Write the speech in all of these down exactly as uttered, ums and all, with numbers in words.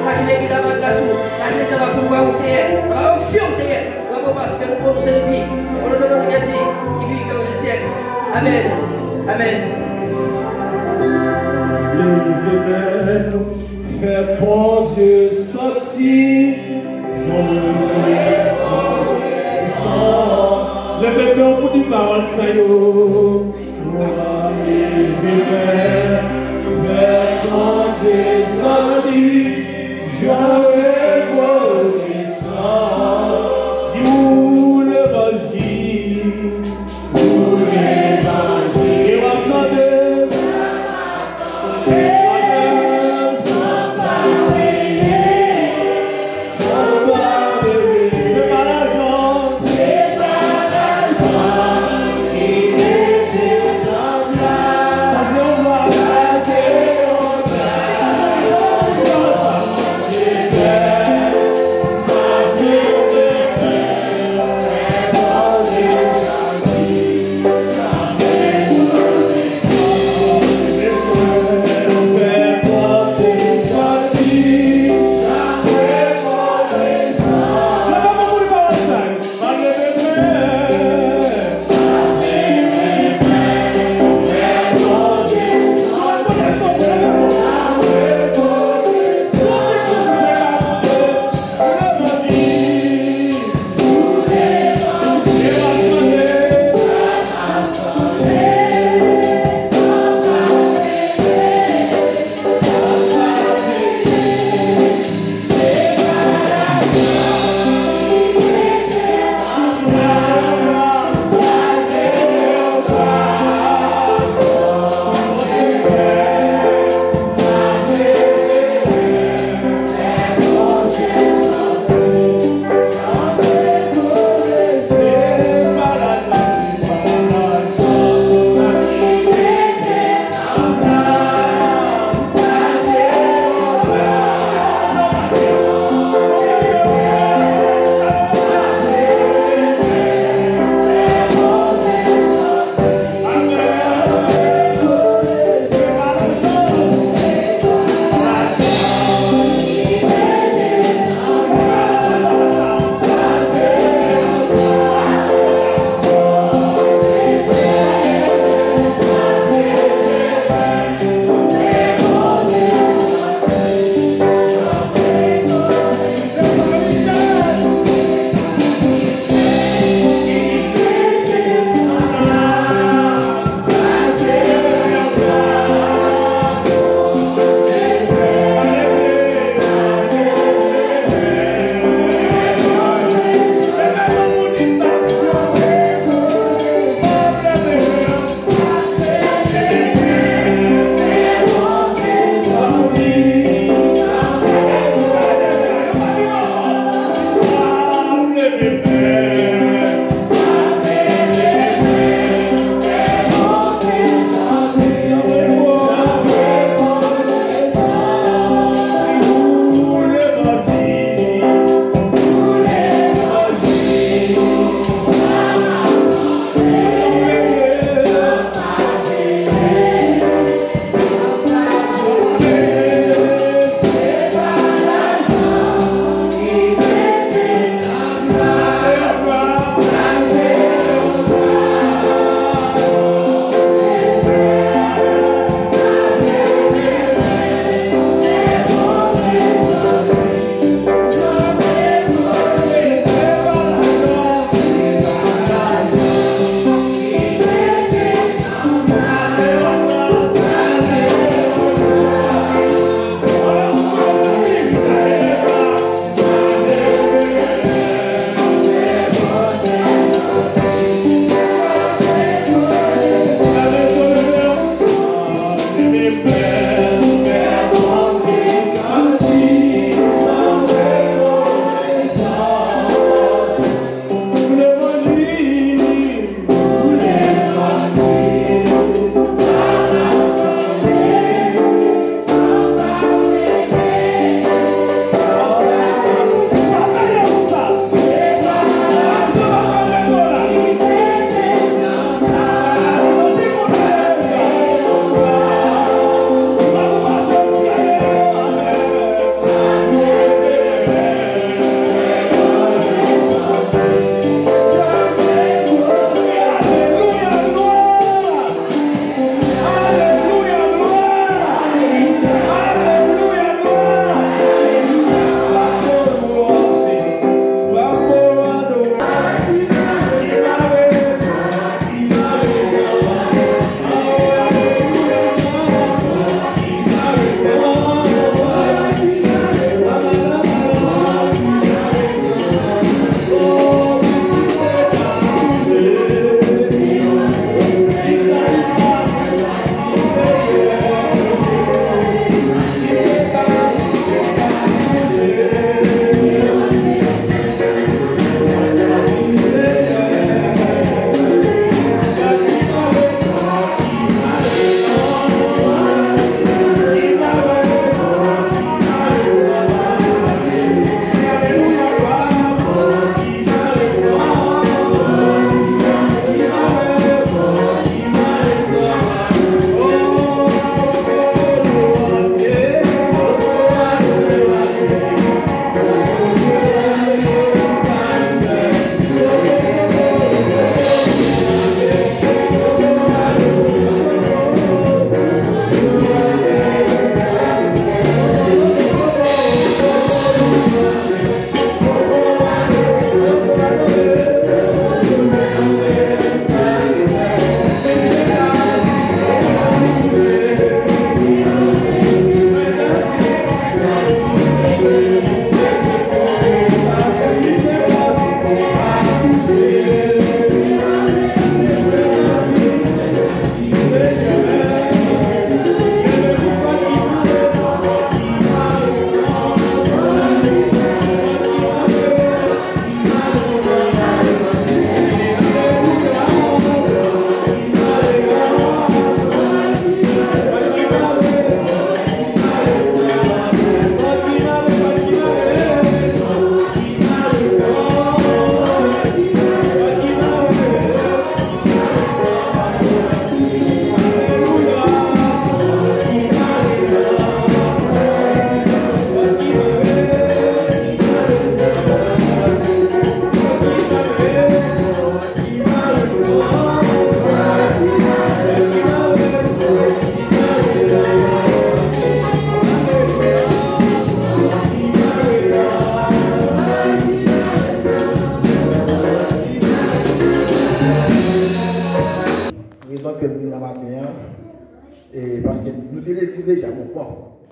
Lage legliz la pa gras ou, lage legliz la pa pouvwa ou, Seyè, pa onksyon, Seyè. Bravo, pastè, nou pwononse li, o non de Jezi, ki vivan nan syèk. Amèn. Amèn. Leve men nou, fè Bondye santi. Leve men pou di pawòl sa yo. Leve men, fè Bondye santi. Jan rekonesan. Di ou levanjil. Ou levanjil. E w ap tande. Sa pa rele. Sa pa rele. Se pa lajan. Se pa lajan ki te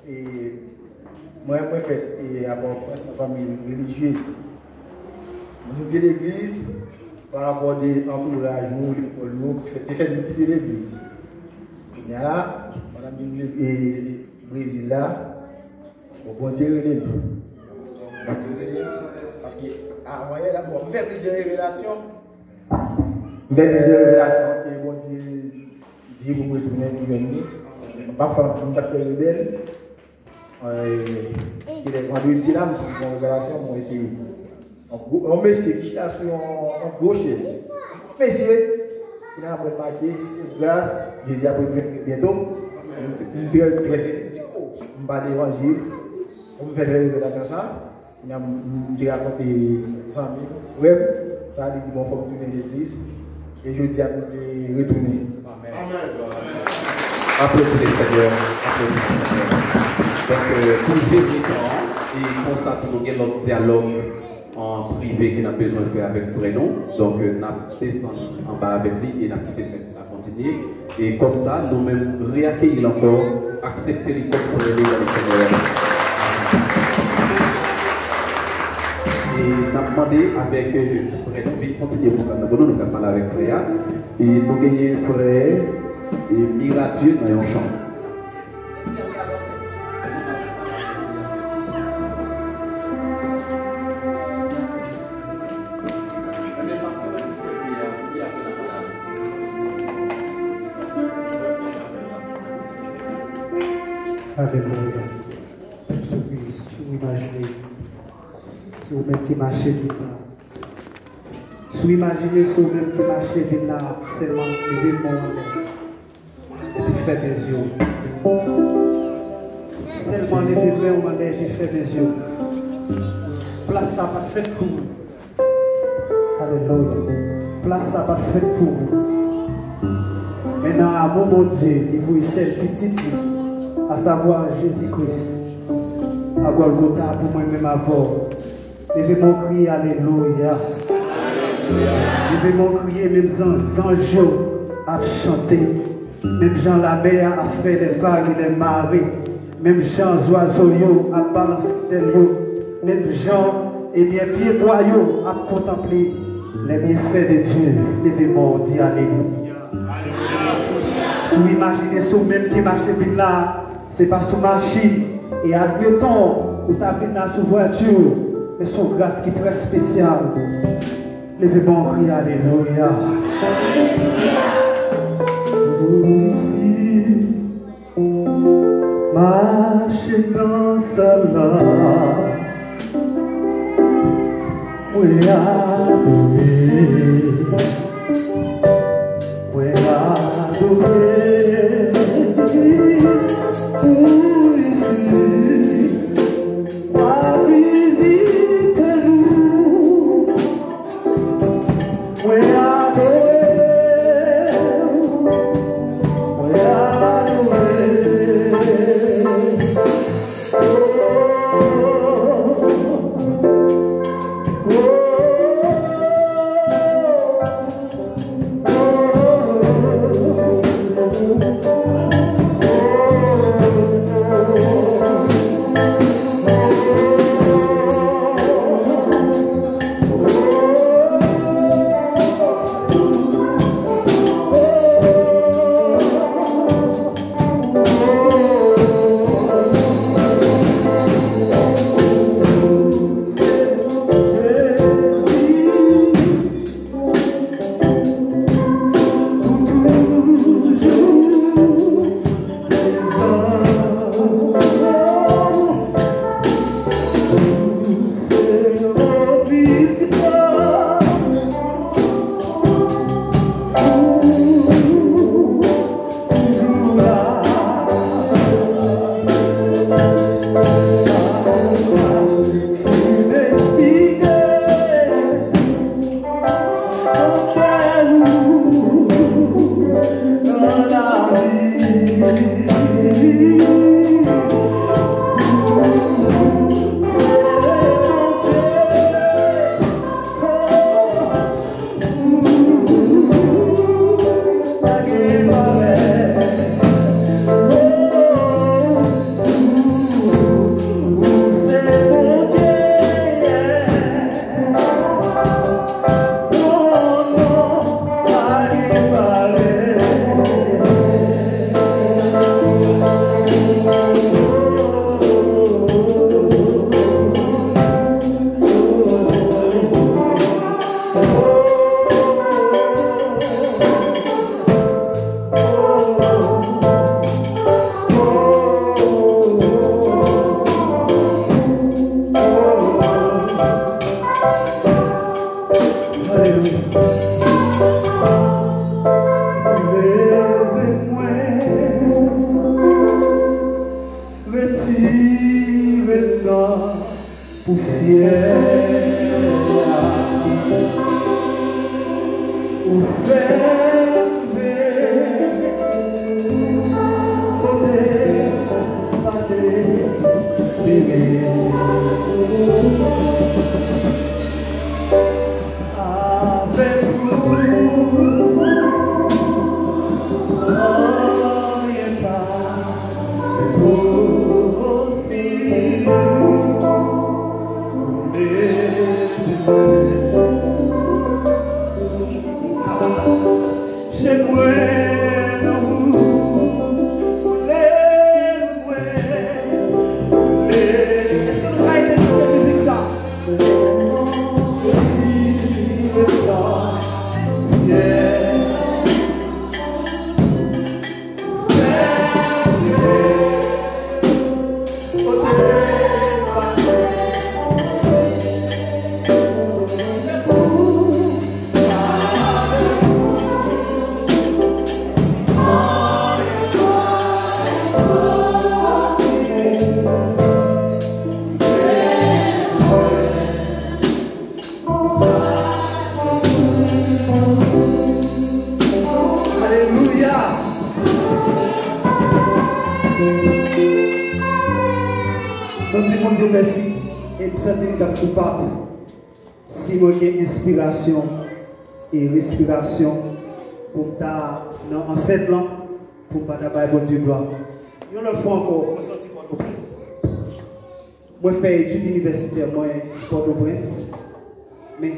E mwen, mwen fèt e avè yon prens nan fanmi relijyez. Mwen te legliz pa rapò de antouraj nou, lekòl nou, ki fè, te fè nou kite legliz. Kounye a la, pandan m vin e, Brezil la, bon, Bondye rele m. Bondye rele m. Paske avan yè la, bon, m fè plizyè revelasyon. M fè plizyè revelasyon ke Bondye di pou m retounen pou jwenn li. M pa fè, m pa fè rebèl. E, e lè vandredi la, m te gen yon revelasyon, mwen se yon gwo, yon mesye ki chita sou yon, yon gwo chèz. Mesye, ki nan apre make, se gras, Jezi ap retounen byento. M te, m te, m te, m pa levanjil, pou m fè revelasyon sa. Kounye a, m, m te rakonte zanmi m, frè m, sa, li di, "Bon, fò m tounen legliz." E jodi a, m te retounen. Aplodi le Senyè, aplodi le Senyè. Donk, euh, pou vye mitan an, e konsa tou nou gen lòt dyalòg an prive ke n ap bezwen fè avèk frè nou. Donk, euh, n ap desann anba avèk li e n ap kite sèvis la kontinye. E kòm sa, nou menm reakeyi l ankò, aksepte li kòm frè nou nan Senyè a. E n ap mande avèk, euh, frè nou vin kontinye pwogram nan pou nou, nou pral pale avèk frè a. E nou genyen frè, e, Miradieu nan yon chan. Alelouya. Pèp Soufri, si w imajine se ou menm ki mache vin la, si w imajine se ou menm ki mache vin la, sèlman leve men w anlè epi fèmen zye w. Sèlman leve men w anlè epi fèmen zye w. Plas sa pa t fèt pou ou. Alelouya. Plas sa pa t fèt pou ou. Men nan amou Bondye, li voye sèl pitit li, asavwa Jezi Kris, a Gòlgota pou mwen menm avè w. Leve men w kriye alelouya. Leve men w kriye menm jan zanj yo ap chante. Menm jan lamè a ap fè lè vag e lè mare. Menm jan zwazo yo ap balanse zèl yo. Menm jan, ebyen, pyebwa yo ap kontanple les bienfaits de Dieu. Leve men w di alelouya. Si w imajine se ou menm ki mache vin la, se pa sou machin. E admeton, ou ta vin la sou vwati, men se yon gras ki trè espesyal. Leve men w kriye alelouya. Ou isi, mache nan sal la. Mwen adore. Mwen adore ou isi, pa vizite nou. Mwen adore ou, mwen adore. Tire l nan pousyè a. Ou fè m veye kote m pa t espere. Avèk ou, anyen pa posib. Leve mwen, se mwen nan ou, leve mwen, leve. Èske nou ka ede chante mizik sa? Alelouya! Nou di Bondye mèsi e m santi m t ap koupab si mwen gen enspirasyon e respirasyon pou m ta nan ansent lan, pou m pa ta bay Bondye glwa. Yon lòt fwa ankò, mwen sòti Pòtoprens. Mwen fè etid inivèsitè mwen Pòtoprens, men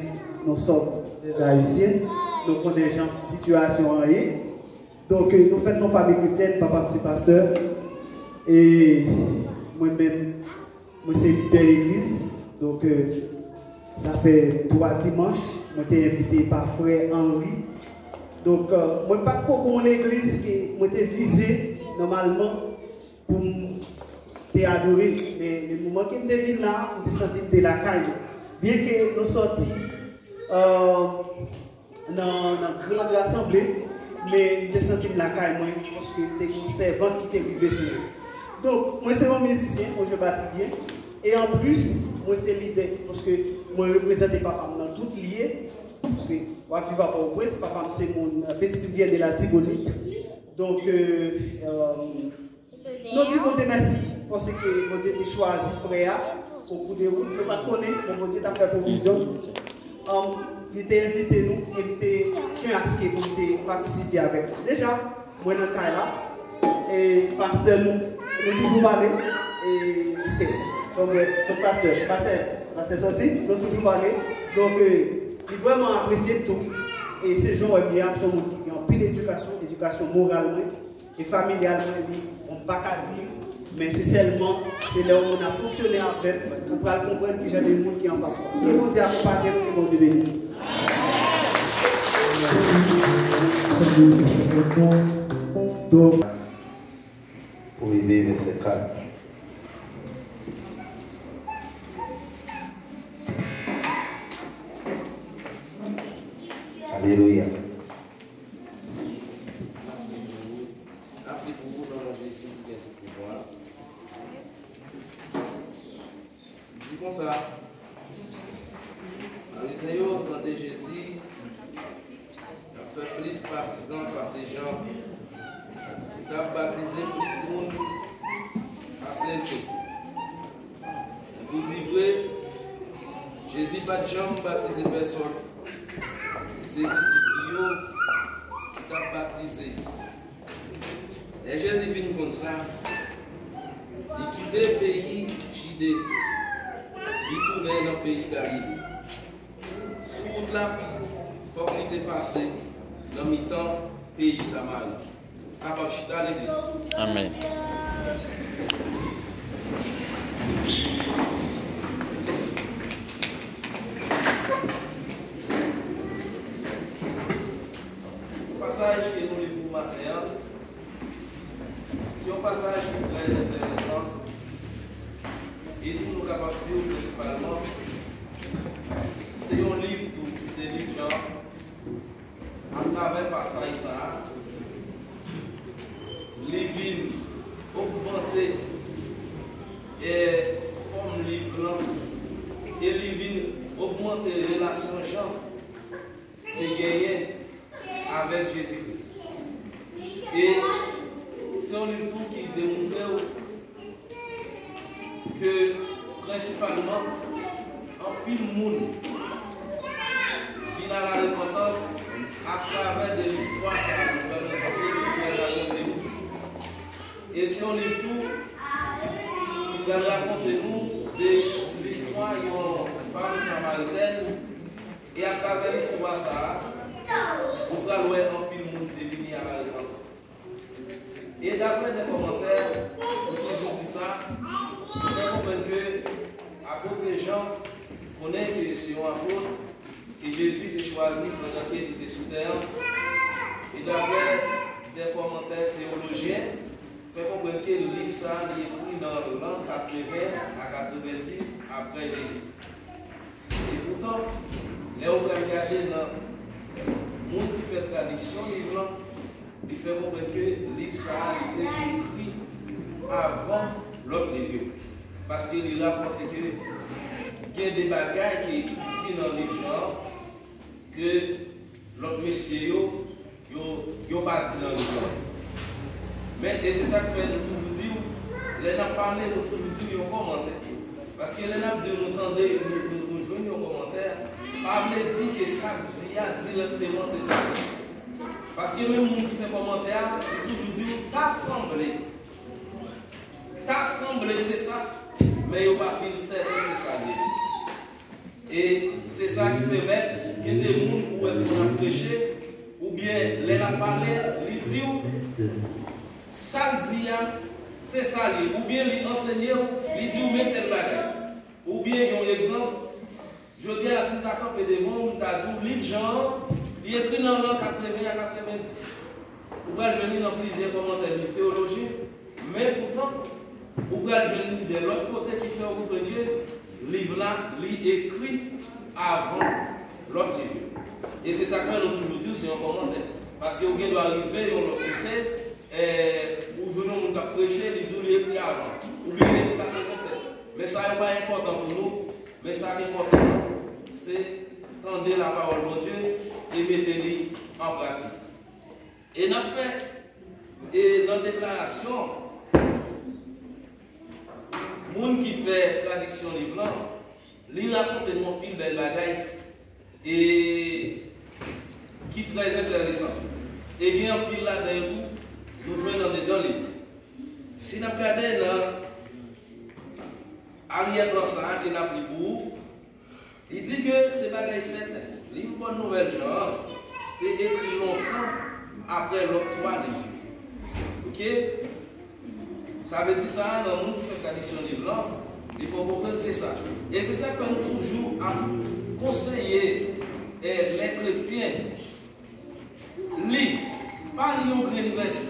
nous sommes des Haïtiens, nou konnen jan sitiyasyon an ye. Donk, euh, nou fèt nan fanmi kretyèn, papa m se pastè, e mwen menm, mwen se lidè legliz. Donk, euh, sa fè twa dimanch, mwen te envite pa frè Henry. Donk, euh, mwen pa t ko gon legliz ke mwen te vize nòmalman pou m te adore. Men, men moman ke m te vin la, m te santi m te lakay mwen. Byenke nou sòti, euh, nan, nan gran rasanble, men m te santi m lakay mwen, paske te gen yon sèvant ki te rive sou mwen. Donk, mwen se yon mizisyen, mwen jwe batri byen, e anplis, mwen se lidè, paske mwen reprezante papa m nan tout li ye, paske w ap viv a Pòtoprens, papa m se moun, euh, Petite Rivière de l'Artibonite. Donk, euh, euh, nou di Bondye mèsi, paske Bondye te chwazi frè a o kou de wout. Nou pa t konnen, men Bondye t ap fè pwovizyon. Um, li te envite nou, e li te tyen aske pou nou te patisipe avèk nou. Deja, mwen nan kay la, e pastè nou, nou toujou pale, e, bon, brèf, kot pastè, pastè, pastè sòti, nou toujou pale. Donk, euh, li vrèman apresye m tou, e se jan w wè m ye a, m se yon moun ki gen anpil edikasyon, edikasyon moral mwen, e familyal mwen, li, bon, m pa ka di, men se sèlman, se lè yon moun ap fonksyone avè m, ou pral konprann ki jan de moun ki anfas ou. Ke Bondye akonpanye nou, ke Bondye beni nou. Pou rive vèsè kat. Alelouya. N ap li pou ou nan non Jezi ki gen tout pouvwa. Li di konsa, Farizen yo tande Jezi t ap fè plis batizan pase Jan. Li t ap batize plis moun pase l tou. Men pou di vre, Jezi pa t janm batize pèsonn. Se disip li yo ki t ap batize. Lè Jezi vin konn sa, li kite peyi Jide, li tounen nan peyi Galile. Sou wout la, fòk li te pase nan mitan peyi Samari. Kapab chita, legliz. Amèn. Pasaj ke nou li pou maten an, se yon pasaj ki trè enteresan, e tou nou kapab di w prensipalman, se yon liv tou, se liv Jan, atravè pasaj sa a, li vin ogmante e fòm liv lan, e li vin ogmante relasyon Jan te genyen avèk Jezikri. E se yon liv tou ki demontre w ke prensipalman anpil moun vin a la repantans atravè de listwa sa a nou pral rakonte nou. E se yon liv tou ki pral rakonte nou de listwa yon fanm samaritèn. E atravè listwa sa a, ou pral wè anpil moun te vini a la repantans. E daprè de kòmantè, nou toujou di sa, nou fè konprann ke apot Jan konnen ke se yon apot ke Jezi te chwazi pandan ke li te sou tè an. E daprè de kòmantè teyolojyen, fè konprann ke liv sa a li ekri nan lan katreven a katrevendis apre Jezi. E poutan, lè ou pral gade nan moun ki fè tradiksyon liv lan, li fè konprann ke liv sa a li te ekri avan lòt liv yo. Paske li rapòte ke gen de bagay ki di nan liv Jan ke lòt mesye yo, yo, yo pa di nan liv lan. Men, e se sa k fè nou toujou di w, lè n ap pale, nou toujou di w yon kòmantè. Paske lè n ap di w nou tande, nou, nou, nou jwenn yon kòmantè, pa vle di ke sa k di a dirèkteman se sa. Paske menm moun ki fè kòmantè a, li toujou di w ta sanble. Ta sanble se sa, men yo pa fin sèten se sa li ye. E se sa ki pèmèt gen de moun ou wè pou l ap preche, oubyen lè l ap pale, li di w, sa l di a, se sa l ye, oubyen li ansenye w, li di w men tèl bagay. Oubyen yon egzanp, jodi a si m ta kanpe devan w, m ta di w liv Jan an, li ekri nan lan katreven a katrevendis. Ou pral jwenn li nan plizyè kòmantè liv teyoloji, men poutan, ou pral jwenn li de lòt kote ki fè w konprann ke liv la, li ekri avan lòt liv yo. E se sa k fè nou toujou di w se yon kòmantè. Paske ou gen dwa rive yon lòt kote, eh, ou jwenn yon moun k ap preche, li di w li ekri avan. Oubyen li ekri katrevensèt. Men sa yo pa enpòtan pou nou. Men sa k enpòtan, se tande lapawòl Bondye e mete li an pratik. E n ap fè, e nan deklarasyon moun ki fè tradiksyon liv lan, li rakonte nou anpil bèl bagay e ki trè enteresan. E gen anpil ladan yo tou, nou jwenn andedan li. Si n ap gade nan aryè plan sa a ke n ap li pou ou, li di ke se bagay sèten, liv Bòn Nouvèl Jan an te ekri lontan apre lòt twa liv yo. Oke? Sa vle di sa, nan moun ki fè tradiksyon liv lan, li fò konprann se sa. E se sa k fè nou toujou ap konseye, eh, lè kretyen li, pa li yon grenn vèsè,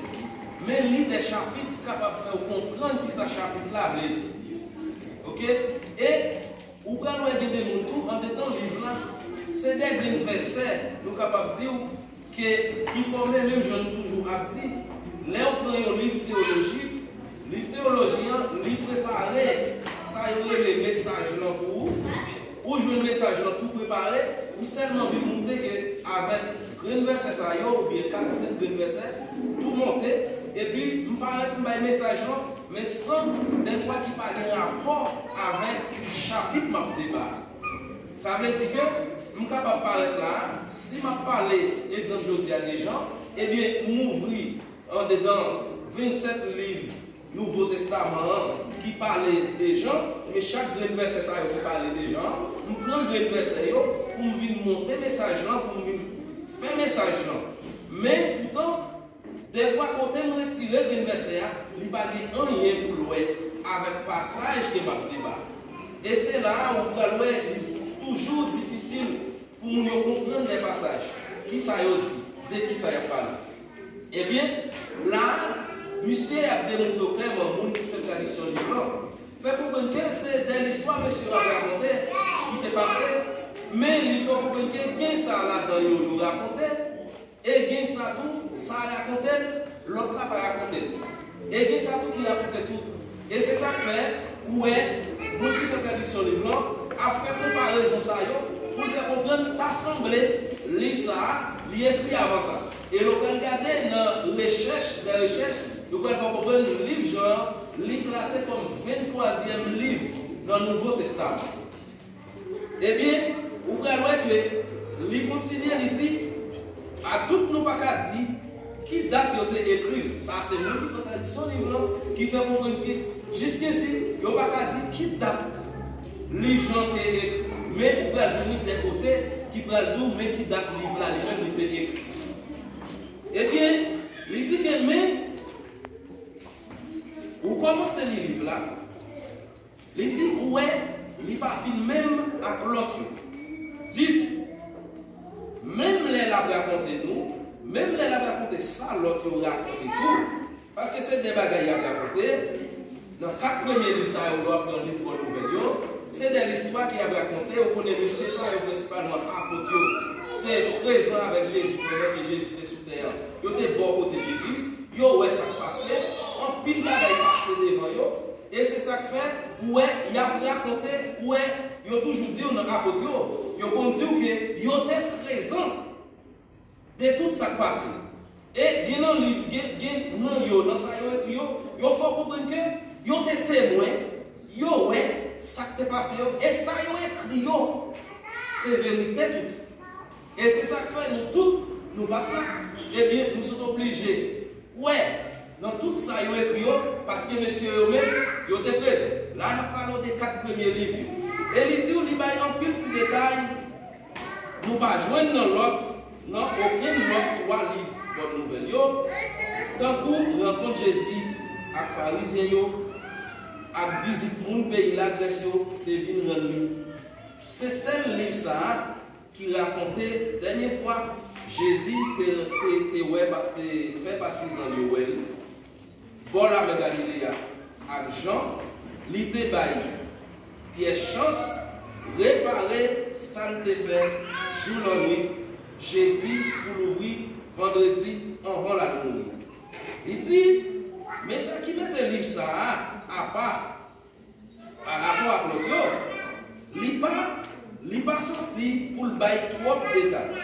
men li de chapit ki kapab fè w konprann kisa chapit la vle di. Oke? E ou pral wè gen de moun tou andedan liv la, se de grenn vèsè, nou kapab di w, ke, ki fòme menm jan nou toujou ap di, lè w pran yon liv teyolojik, liv teyoloji an, li prepare sa yo rele mesaj lan pou ou. Ou jwenn mesaj lan tou prepare, ou sèlman vin moute ke avèk grenn vèsè sa yo, oubyen kat, senk grenn vèsè, tou monte, epi m parèt m bay mesaj lan, men san dèfwa ki pa gen rapò avèk chapit m ap deba. Sa vle di ke m kapab parèt la, si m ap pale, egzanp, jodi a de Jan, ebyen, m ouvri andedan vennsèt liv Nouvo Testaman an ki pale de Jan, men chak grenn vèsè sa yo ki pale de Jan an, m pran grenn vèsè yo pou m vin monte mesaj lan, pou m vin fè mesaj lan. Men, poutan, dèfwa, kote m retire grenn vèsè a, li pa gen anyen pou l wè avèk pasaj ke m ap deba. E se la a ou pral wè li toujou difisil pou moun yo konprann de pasaj. Kisa yo di? De kisa y ap pale? Ebyen, la a, misye ap demontre w klèman, moun ki fè tradiksyon liv lan, fè konprann ke se de listwa mesye yo ap rakonte ki te pase, men li fè w konprann ke gen sa ladan yo, yo rakonte, e gen sa tou, sa rakonte l, lòt la pa rakonte l. E gen sa tou ki rakonte tout. E se sa k fè, Ou wè, moun ki fè tradiksyon liv lan ap fè konparezon sa yo pou l fè konprann ta sanble liv sa a, li ekri avan sa. E lè w pral gade nan rechèch, dè rechèch, yo pral fè w konprann liv Jan an, li klase kòm venntwazyèm liv nan Nouvo Testaman. Ebyen, ou pral wè ke li kontinye, li di, adout nou pa ka di ki dat yo te ekri l. Sa se moun ki fè tradiksyon liv lan ki fè konprann ke jiskensi yo pa ka di ki dat liv Jan te ekri. Men ou pral jwenn li de kote ki pral di w men ki dat liv la li menm li te ekri. Ebyen, li di ke men ou kòmanse li liv la, li di ou wè li pa fin menm ak lòt yo. Di, menm lè l ap rakonte nou, menm lè l ap rakonte sa lòt yo rakonte tou, paske se de bagay y ap rakonte nan kat premye liv sa yo, lè w ap pran liv Bon Nouvèl yo, se de listwa ki ap rakonte, ou konnen mesye sa yo prensipalman apot yo te prezan avèk Jezi pandan ke Jezi te sou tè an. Yo te bò kote Jezi, yo wè sa k pase, anpil bagay pase devan yo, e se sa k fè ou wè y ap rakonte, ou wè yo toujou di w nan apot yo, yo konn di w ke yo te prezan de tout sa k pase. E gen nan liv, gen, gen nan yo, nan sa yo ekri yo, yo fè w konprann ke yo te temwen, yo wè sa k te pase yo, e sa yo ekri yo, se verite tout. E se sa k fè nou tout, nou pa t la. Ebyen, nou sot oblije kwè nan tout sa yo ekri yo, paske mesye yo menm, yo te prezan. La, n ap pale w de kat premye liv yo. E li di w, li bay anpil ti detay nou pa jwenn nan lòt, nan okenn lòt twa liv Bòn Nouvèl yo, tankou rankont Jezi ak Farizyen yo, ak vizit moun peyi Lagrès yo te vin rann li. Se sèl liv sa a ki rakonte dènye fwa Jezi te, te, te wè, te fè patizan yo wè l bò lamè Galile a ak Jan, li te bay Pyè chans repare sa l te fè jou lannwit, jedi pou louvri vandredi anvan l al mouri. Li di, men sa ki mete liv sa a apa pa rapò ak lòt yo, li pa, li pa soti pou l bay twòp detay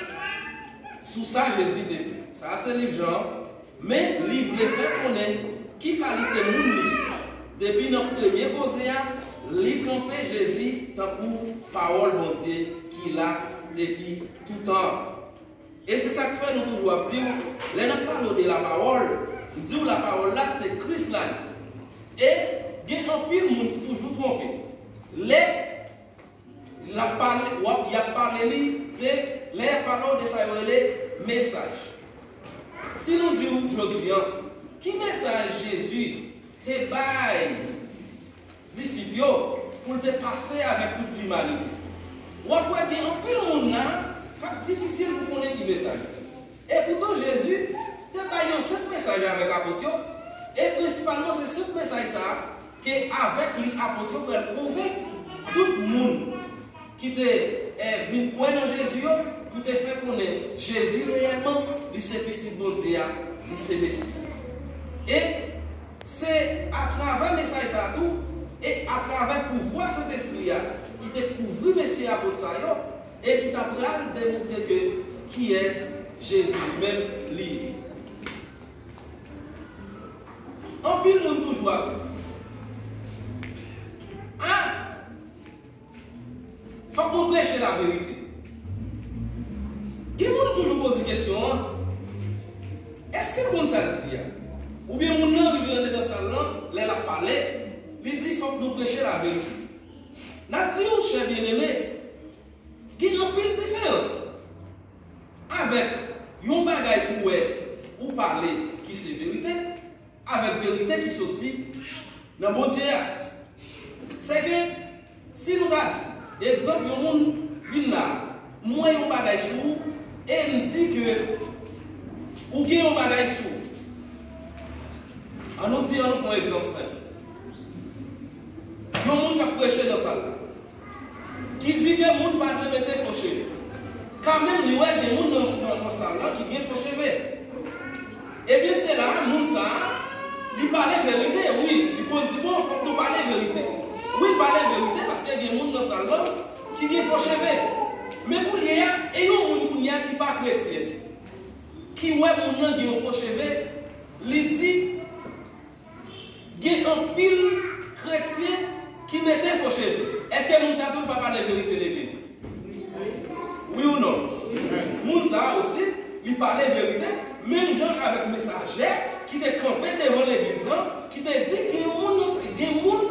sou sa Jezi te fè. Sa a se liv Jan an, men li vle fè konnen ki kalite moun li ye. Depi nan premye koze a, li kanpe Jezi tankou pawòl Bondye ki la depi toutan an. E se sa k fè nou toujou ap di w, lè n ap pale w de lapawòl, n di w lapawòl la se Kris la ye. E gen anpil moun ki toujou twonpe. Lè l ap pale, w ap, y ap pale li de, lè y ap pale w de sa yo rele mesaj. Si nou di w jodi an, ki mesaj Jezi te bay disip yo pou l te pase avèk tout limanite. W ap wè gen anpil moun la k ap difisil pou konnen ki mesaj. E poutan Jezi te bay yon senp mesaj avèk apot yo, e prensipalman se senp mesaj sa a ke avèk li apot yo pral konvenk tout moun ki te, eh, vin kwè nan Jezi yo, pou te fè konnen Jezi reyèlman, li se Pitit Bondye a, li se Mesi. E se atravè mesaj sa a tou, e atravè pouvwa Sentespri a, ki te kouvri mesye apot sa yo, e ki ta pral demontre ke kiyès Jezi li menm li ye. Anpil moun toujou ap di, a, fòk nou preche laverite. Gen moun toujou poze kesyon an, èske l konn sa l di a? Oubyen moun nan rive andedan sal lan, lè l ap pale, li di fòk nou preche laverite. N ap di w, chè byeneme, gen anpil diferans avèk yon bagay ou wè, ou pale ki se verite, avèk verite ki soti nan Bondye a. Sèke, si nou ta di, egzanp, yon moun vin la, m wè yon bagay sou ou, e m di ke ou gen yon bagay sou ou. An nou di, an nou pran yon egzanp senp. Yon moun k ap preche nan sal la, ki di ke moun pa dwe mete fo cheve. Kanmenm, li wè gen moun nan, nan, nan sal la ki gen fo cheve. Ebyen, se la a, moun sa a, li pale verite, wi, li konn di, bon, fòk nou pale verite. ki gen fo cheve. Men kounye a, e yon moun kounye a ki pa kretyen, ki wè moun nan gen yon fo cheve, li di, gen anpil kretyen ki mete fo cheve. Èske moun sa tou pa pale verite legliz? Wi ou non? Moun sa a osi, li pale verite, menm jan avèk mesaje ki te kanpe devan legliz lan, ki te di gen yon moun, gen moun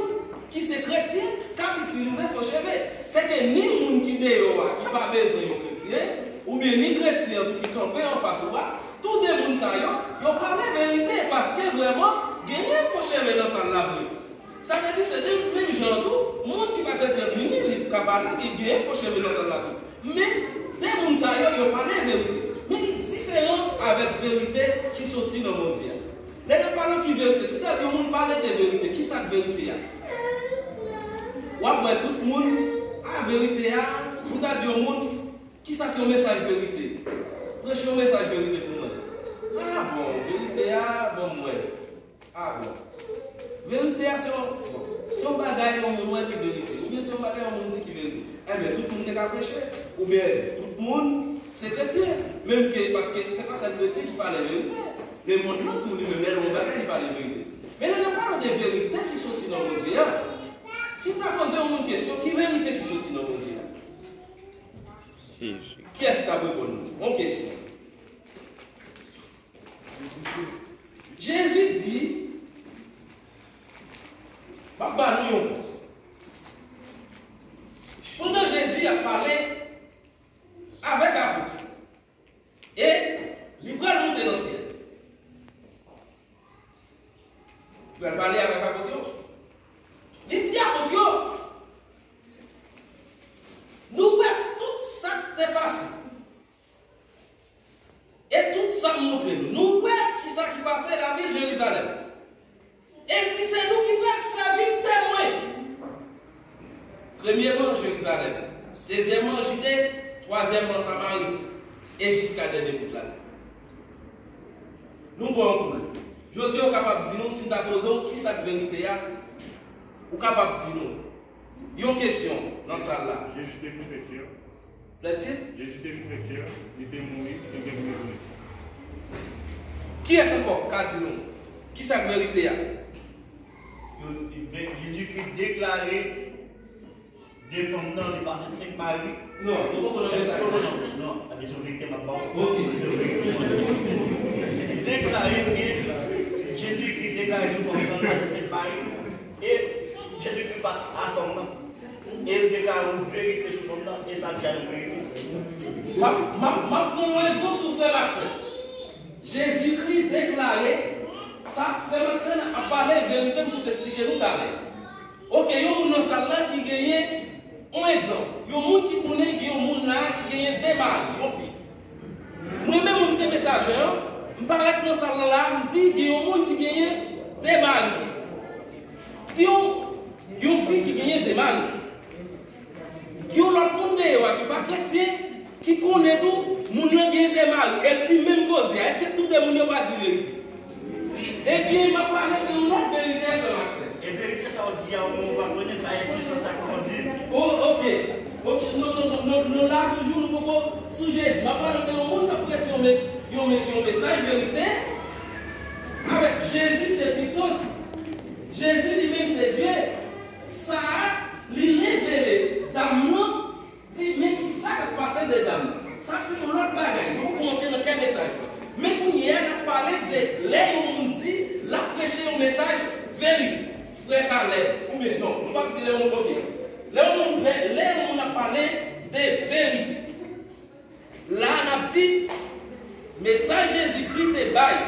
ki se kretyen k ap itilize fo cheve. Sèke ni moun ki deyò a, ki pa bezwen yon kretyen, oubyen ni kretyen an tou ki kanpe anfas ou a, tou de moun sa yo, yo pale verite, paske vrèman, genyen fo cheve nan sal la vre. Sa vle di, se de menm jan tou, moun ki pa kretyen vini, li ka pale, gen, genyen fo cheve nan sal la tou. Men, de moun sa yo, yo pale verite. Men li diferan avèk verite ki soti nan Bondye a. Lè n ap pale ki verite, si ta di yon moun pale de verite, ki sa k verite a? W ap wè tout moun, a verite a, si w ta di yon moun, ki sa k yon mesaj verite? Preche yon mesaj verite pou mwen. A bon, verite a, bon, mwen. A bon. Verite a se yon, bon, se yon bagay yon moun wè ki verite. Oubyen se yon bagay yon moun di ki verite. Ebyen, tout moun te ka preche. Oubyen, tout moun se kretyen. Menm ke, paske se pa sèl kretyen ki pale verite. Lemonn nan tou, li menm, lè l wè yon bagay, li pale verite. Men lè n ap pale de verite ki soti nan Bondye a, si m ta poze yon moun kesyon, ki verite ki soti nan Bondye a? Jezi. Kiyès ki t ap reponn nou? Yon kesyon. Jezi di, m ap ba nou yon. Pandan Jezi ap pale avèk apot yo, e li pral monte nan syèl. Li pral pale avèk apot yo. Li di apot yo, nou wè tout sa k te pase. E tout sa m montre nou. Nou wè ki sa ki pase lavil Jerizalèm. E l di se nou ki pral sèvi m temwen. Premyèman, Jerizalèm. Dezyèmman, Jide. Twazyèmman, Samari. E jiska dènye bout latè. Nou bon pou nou. Jodi a, ou kapab di nou, si m ta poze w ki sa k verite a, ou kapab di nou. Yon kesyon nan sal la. Jezi te vin fè syèl. Lè di? Jezi te vin fè syèl, li te mouri, li te vin retounen. Kiyès ankò ka di nou ki sa k verite a? Yo, Jezikri deklare de fanm nan, li pase senk mari. Non, nou poko nan mesaj. Non, non, non. Ebyen, se yon verite m ap ba w. Ok. Se yon verite. Deklare ke Jezikri deklare sou fanm nan, li pase senk mari. E Jezikri pa t a fanm nan. E l deklare yon verite sou fanm nan, e sa deja yon verite. M ap, m ap, m ap pran yon egzanp sou frè Marcel. Jezikri deklare sa, frè Marcel ap pale verite, m sot esplike nou talè. Oke, yon moun nan sal la ki genyen, yon egzanp, yon moun ki konnen gen yon moun la ki genyen de mari, yon fi. Mwen menm, mwen se mesaje an, m parèt nan sal la, m di gen yon moun ki genyen de mari. Gen yon, gen yon fi ki genyen de mari. Gen yon lòt moun deyò a ki pa kretyen, ki konnen tou, moun nan genyen de mari. E l di menm koze a. Èske tou de moun yo pa di verite? Ebyen, m ap pale de yon lòt verite, frè Marcel. E verite sa w di a, ou pa konnen, pa egziste sa k w di. O, oke. Oke, nou, nou, nou, nou, nou la toujou, nou poko sou Jezi. M ap pale de yon moun k ap preche yon mes-, yon me-, yon mesaj verite. Avèk Jezi se pwisans. Jezi li menm se Dye. Sa a, li revele dam nan, di, men ki sa k ap pase de dam nan. Sa se yon lòt bagay. Nou poko rantre nan kè mesaj la. Men kounye a, n ap pale de lè yon moun di l ap preche yon mesaj verite. Frè Kalèb, oubyen non, nou p ap di lè yon moun, oke. Lè yon moun, lè, lè yon moun ap pale de verite. La a, n ap di, mesaj Jezikri te bay,